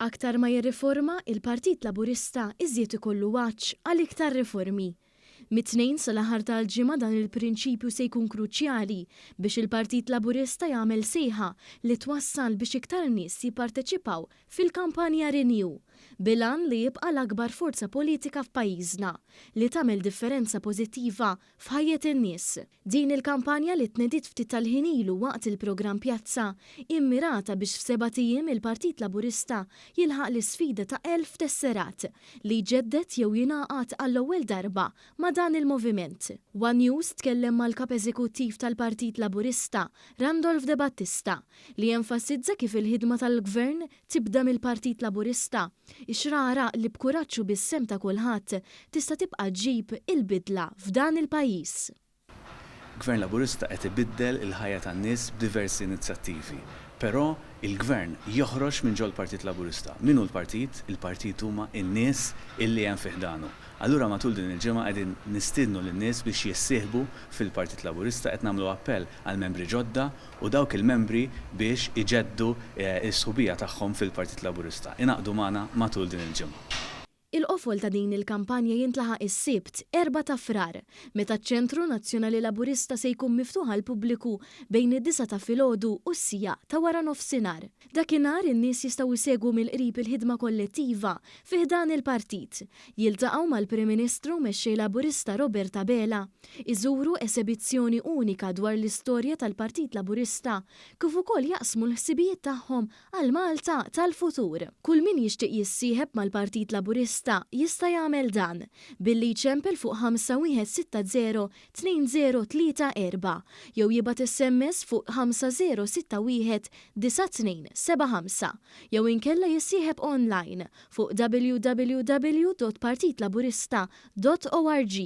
Aktar ma jirriforma, il-Partit Laburista iżjed ikollu għatx għal iktar riformi. Mit-Tnejn sal-aħħar tal-ġimgħa dan il-prinċipju se jkun kruċjali biex il-Partit Laburista jagħmel sejħa li twassal biex iktar nies jipparteċipaw fil-kampanja Renew bil-għan li jibqa' l-akbar forza politika f'pajjiżna li tagħmel differenza pożittiva f'ħajjet in-nies. Din il-kampanja li tnediet ftit tal-ħin ilu waqt il-programm Pjazza hi mmirata biex f'sebat ijiem il-Partit Laburista jilħaq l-isfida ta' 1,000 tesserat li jġedded jew jingħaqad għall-ewwel darba ma' dan il-moviment. One News tkellem mal-Kap Eżekuttiv tal-Partit Laburista, Randolph De Battista, li enfasizza kif il-ħidma tal-Gvern tibda mill-Partit Laburista, ix-xrara li b'kuraġġ u bis-sehem ta' kulħadd tista' tibqa' ġġib il-bidla f'dan il-pajjiż. Gvern Laburista qed ibiddel il-ħajja tan-nies b'diversi inizjattivi. Però il-Gvern joħroġ minn ġol-Partit Laburista. Min hu l-partit? Il-partit huma n-nies illi hemm fi ħdanu. Allura matul din il-ġimgħa qegħdin nistiednu lin-nies biex jissieħbu fil-Partit Laburista, qed nagħmlu appell għal membri ġodda u dawk il-membri biex iġeddu s-sħubija tagħhom fil-Partit Laburista. Ingħaqdu magħna matul din il-ġimgħa. Il-qofol ta' din il-kampanja jintlaħaq is-Sibt, 4 ta' Frar, meta ċ-Ċentru Nazzjonali Laburista se jkun miftuħ għall-pubbliku bejn id-disgħa ta' filgħodu u s-siegħa ta' waranofsinhar. Dakinhar in-nies jistgħu jsegwu mill-qrib il-ħidma kollettiva fi ħdan il-partit, jiltaqgħu mal-Prim Ministru u Mexxej Laburista Robert Abela, iżuru esebizzjoni unika dwar l-istorja tal-Partit Laburista kif ukoll jaqsmu l-ħsibijiet tagħhom għal Malta tal-futur. Kull min jixtieq jissieħeb mal-Partit Laburista jista' jagħmel dan billi jċempel fuq 5160 2034 jew jibgħat SMS fuq 5061 9275 jew inkella jissieħeb online fuq www.partitlaburista.org.